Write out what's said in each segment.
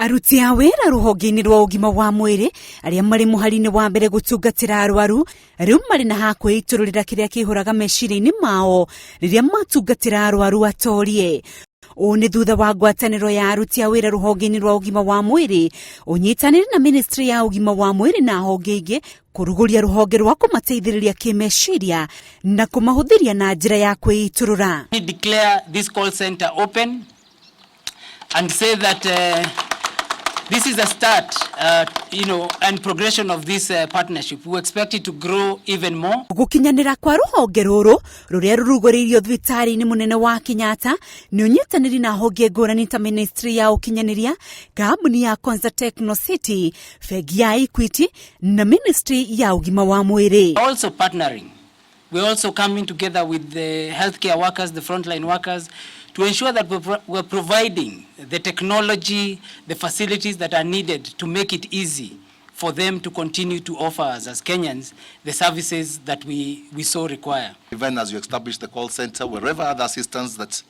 Aruti a wĩra rũhonge-inĩ rwa ũgima wa mwĩrĩ arĩa marĩ mũhari-inĩ wa mbere gũtungatĩra arwaru rĩu marĩ na ha kwĩitũrũrĩra kĩrĩa kĩihũraga meciria-inĩ mao rĩrĩa matungatĩra arwaru atorie. Ũũ nĩ thutha wa ngwatanĩro ya aruti a wĩra rũhonge-inĩ rwa ũgima wa mwĩrĩ ũnyitanĩre na ministry ya ũgima wa mwĩrĩ na honge ingĩ kũrugũria rũhonge rwa kũmateithĩrĩria kĩmeciria na kũmahũthĩria na njĩra ya kwĩitũrũra. We declare this call center open and say that this is a start, and progression of this partnership. We expect it to grow even more. Gũkinyanĩra kwa rũhonge rũrũ rũrĩa rũrugũrĩirio thibitarĩ-inĩ mũnene wa Kenyatta nĩ ũnyitanĩri na honge ngũrani ta ministry ya ũkinyanĩria, kambuni ya Konza Techno City, bengi ya Equity na ministry ya ũgima wa mwĩrĩ. Also partnering. We're also coming together with the healthcare workers, the frontline workers, to ensure that we're providing the technology, the facilities that are needed to make it easy for them to continue to offer us as Kenyans the services that we so require. Even as you establish the call center, wherever other assistance that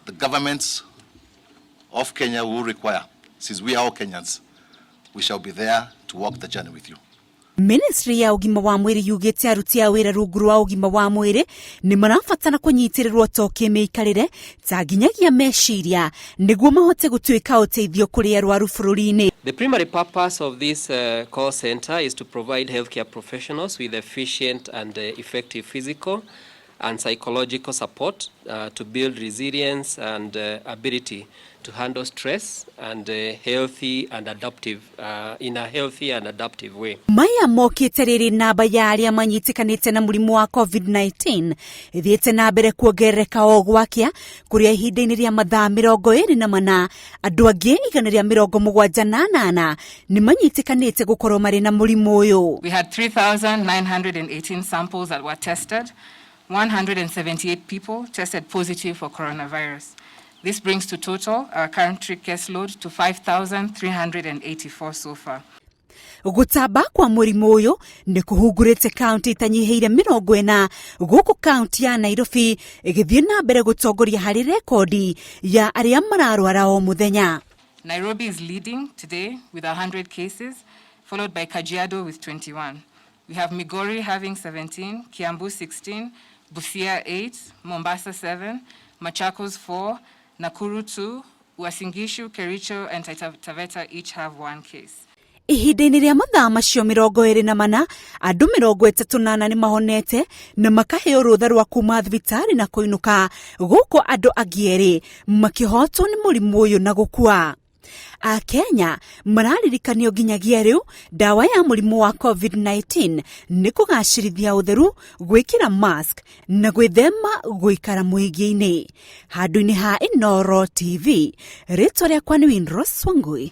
the government of Kenya will require, since we are all Kenyans, we shall be there to walk the journey with you. Ministry ya ũgima wa mwĩrĩ yugĩte aruti a wĩra rungu rwa ũgima wa mwĩrĩ nĩ marabatara kũnyitĩrĩrwo to kĩmĩikarĩre ta nginyagia meciria nĩguo mahote gũtuĩka ũteithio kũrĩ arwaru bũrũri-inĩ. The primary purpose of this call center is to provide healthcare professionals with efficient and effective physical and psychological support to build resilience and ability to handle stress and healthy and adaptive in a healthy and adaptive way. Maya mokĩte rĩrĩ namba ya arĩa manyitĩkanĩte na mũrimũ wa COVID-19 ĩthiĩte na mbere kuongerereka o gwakĩa, kũrĩa ihinda-inĩ rĩa mathaa 24 andũ angĩ 178 nĩ manyitĩkanĩte gũkorwo marĩ na mũrimũ ũyũ. We had 3,918 samples that were tested. 178 people tested positive for coronavirus. This brings to total our country caseload to 5,384 so far. Gũtamba kwa mũrimũ ũyũ nĩ kũhungurĩte kaunti itanyihĩire 40, gũkũ kaunti ya Nairobi ĩgĩthiĩ na mbere gũtongoria harĩ rekondi ya arĩa mararwara o mũthenya. Nairobi is leading today with 100 cases, followed by Kajiado with 21. We have Migori having 17, Kiambu 16, Busia 8, Mombasa 7, Machakos 4, Nakuru 2, Uasin Gishu, Kericho, and Taita Taveta each have one case. Ihinda-inĩ rĩa mathaa macio 24, andũ 34 nĩ mahonete na makaheo rũtha rwa kuma thibitarĩ na kũinũka, gũkũ andũ angĩ 2 makĩhotwo nĩ mũrimũ ũyũ na gũkua. Akenya mararirikanio nginyagia rĩu ndawa ya mũrimũ wa COVID-19 nĩ kũgacĩrithia ũtheru, gwĩkĩra mask na gwĩthema gũikara mũingĩ-inĩ. Handũ-inĩ ha Inooro TV, rĩtwa rĩakwa nĩ Winrose Wangui.